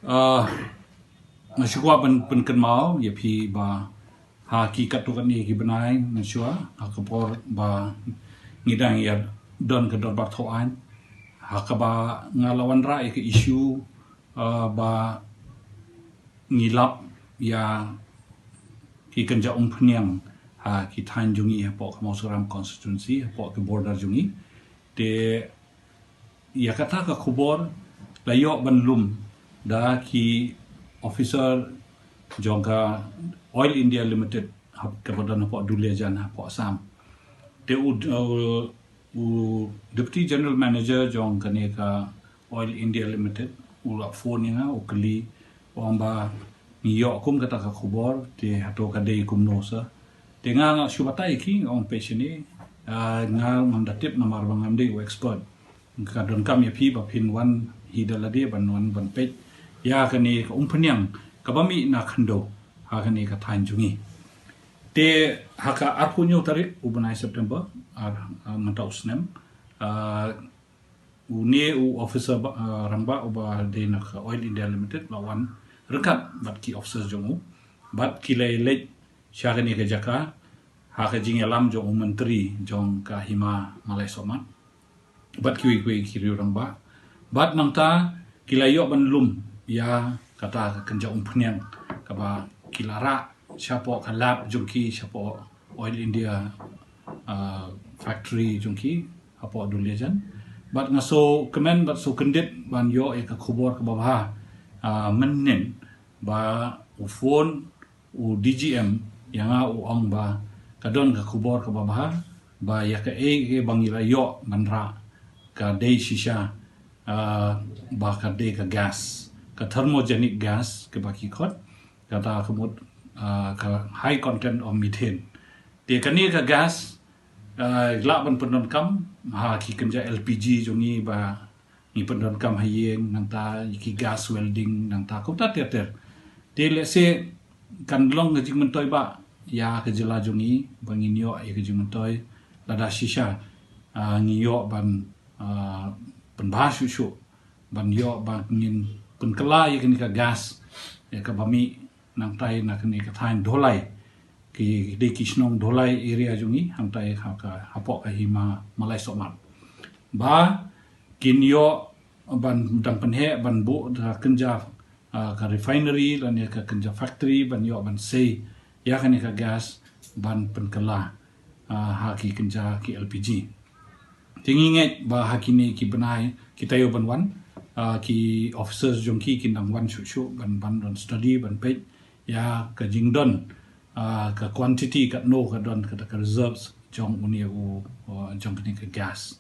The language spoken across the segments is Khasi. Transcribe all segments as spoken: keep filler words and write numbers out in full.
Uh, nga shu kwah ban pynkynmaw ïa phi ba ha ki katto katne ki bnai mynshuwa, ha ka por ba ngi dang ïa don ka dorbar thaw aiñ, ha kaba nga la wanrah ïa ka issue, uh, ba ngi lap ïa ki kynja umphniang ha ki thaiñ jong ngi hapoh ka Mawsynram constituency, hapoh ka border jong ngi. Te ïa kata ka khubor la ïoh ban lum da ki officer jong ka Oil India Limited, hap-, kaba don hapoh Duliajan hapoh Assam. Te u, u, u Deputy General Manager jong kane ka Oil India Limited u la phone ïa nga, u kylli, u ong ba ngi ïoh kum kata ka khubor, te hato ka dei kumno sa. Te nga, nga shu batai ïa ki, nga ong peit shane, ah, nga ngam da tip namar ba ngam dei u expert. Ka donkam ïa phi ba phin wan hi da lade ban wan ban peit ïa kane ka umphniang kaba mih na khyndew ha kane ka thaiñ jong ngi. Te ha ka arphew hynñiew tarik u bnai September, ar, ah, mynta u snem, ah, une u officer ba, ah, rangbah uba dei na ka Oil India Limited la wan ryngkat bad ki officers jong u, bad ki la leit sha kane ka jaka ha ka jingïalam jong u Myntri jong ka Hima Malai Sohmat bad kiwei kiwei ki riew rangbah. Bad nangta ki la ïoh ban lum ïa kata ka kynja umphniang kaba ki la rah shapoh ka lab jong ki, shapoh Oil India, ah, factory jong ki hapoh Duliajan. Bad nga sngewkmen bad sngewkyndit ban ïoh ïa ka khubor kaba bha, ah, mynnin ba u phone u D G M ïa nga, u ong ba ka don ka khubor kaba bha ba ïa kaei kaei ba ngi la ïoh ban rah ka dei shisha, ah, ba ka dei ka gas, ka thermogenic gas kaba ki khot, kata ka mut, ah, ka high content of methane. Te kane ka gas, ah, lah ban pyndonkam ha ki kynja L P G jong ngi ba ngi pyndonkam ha ïing, nangta ki gas welding, nangta kumta ter ter. Te lehse kan long ka jingmyntoi ba ïa ka jylla jong ngi ba ngin ïoh ïa ka jingmyntoi lada shisha, ah, ngi ïoh ban, ah, pynbha shuh shuh ban ïoh ba ngin pynkylla ïa kane ka gas ïa kaba mih nangtai na kane ka thaiñ Dholai, ki dei ki shnong Dholai area jong ngi hangtai ha ka, hapoh ka Hima Malai Sohmat. Ba kin ïoh ban dang pynheh ban buh da kynja, ah, ka refinery lane ka kynja factory ban ïoh ban sei ïa kane ka gas ban pynkylla, ah, ha ki kynja ki L P G. Te ngi ngeit ba ha kine ki bnai kita ïoh ban wan, ah, ki officers jong ki kin dang wan shuh shuh ban, ban don study ban peit ïa ka jingdon, ah, ka quantity katno ka don kata ka reserves jong une u, ah, jong kane ka gas.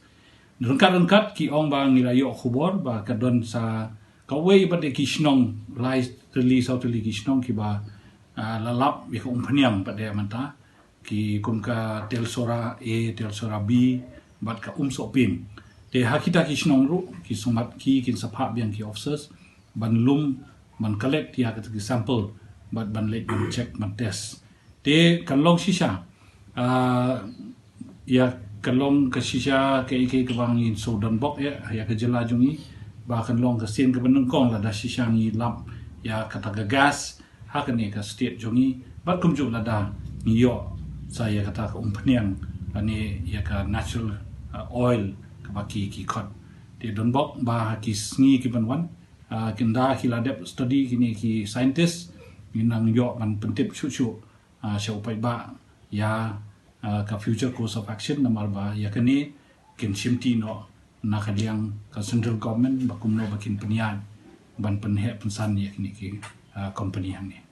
Ryngkat ryngkat ki ong ba ngi la ïoh khubor ba ka don sa kawei pat de ki shnong lai tylli saw tylli ki shnong kiba, ah, la lap ïa ka umphniang pat de mynta, ki kum ka Telsora A, Telsora B, bad ka Umsohpin. Te ha kita ki shnong ruh ki sngewmat ki kin sa phah biang ki officers ban lum, ban collect ïa kata ki sample bad ban leit ban check ban test. Te kan long shisha, ah, ïa kan long ka shisha kaei kaei kaba ngin shu don bok ïa, ïa ka jylla jong ngi, ba kan long ka sien kaba nyngkong lada shisha ngi lap ïa kata ka gas ha kane ka state jong ngi, bad kumjuh lada ngi ïoh sa ïa kata ka umphniang lane ïa ka natural, ah, oil kaba ki, ki khot. Te don bok ba ha ki sngi ki ban wan, ah, kin da ki la dep study kine ki scientist, ngin nang ïoh ban pyntip shuh shuh, ah, sha u paidbah ïa, ah, ka future course of action, namar ba ïa kane kin shimti noh na ka liang ka central government ba kumno ba kin pynïaid ban pynheh pynsan ïa kine ki, ah, company hangne.